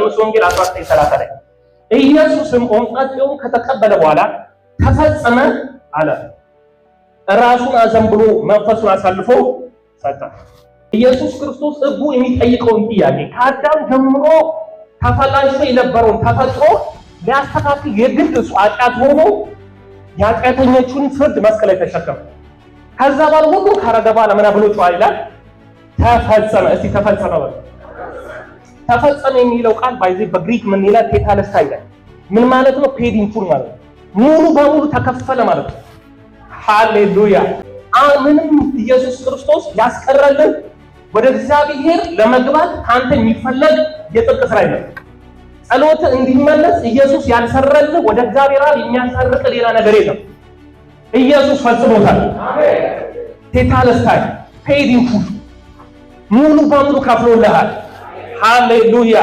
ዮሐንስ ወንጌል 19:30 ላይ ኢየሱስም ሆምጣጤውን ከተቀበለ በኋላ ተፈጸመ አለ። ራሱን አዘንብሎ መንፈሱን አሳልፎ ሰጠ። ኢየሱስ ክርስቶስ ሕጉ የሚጠይቀውን ጥያቄ ከአዳም ጀምሮ ተፈላሽቶ የነበረውን ተፈጥሮ ሊያስተካክል የግድ እሱ ኃጢአት ሆኖ የኃጢአተኞቹን ፍርድ መስቀል ላይ ተሸከመ። ከዛ በኋላ ሁሉ ካረገ በኋላ ምን ብሎ ጮኸ ይላል? ተፈጸመ። እስቲ ተፈጸመ በሉ። ተፈጸመ የሚለው ቃል by the way በግሪክ ምን ይላል? ቴታለስታ ይላል። ምን ማለት ነው? Paid in full ማለት ነው። ሙሉ በሙሉ ተከፈለ ማለት ነው። ሃሌሉያ። ምንም ኢየሱስ ክርስቶስ ያስቀረልን ወደ እግዚአብሔር ለመግባት ከአንተ የሚፈለግ የጽድቅ ስራ የለም። ጸሎት እንዲመለስ ኢየሱስ ያልሰረልህ ወደ እግዚአብሔር አብ የሚያሳርቅ ሌላ ነገር የለም። ኢየሱስ ፈጽሞታል። ቴታለስታይ፣ paid in full፣ ሙሉ በሙሉ ከፍሎልሃል። ሃሌሉያ።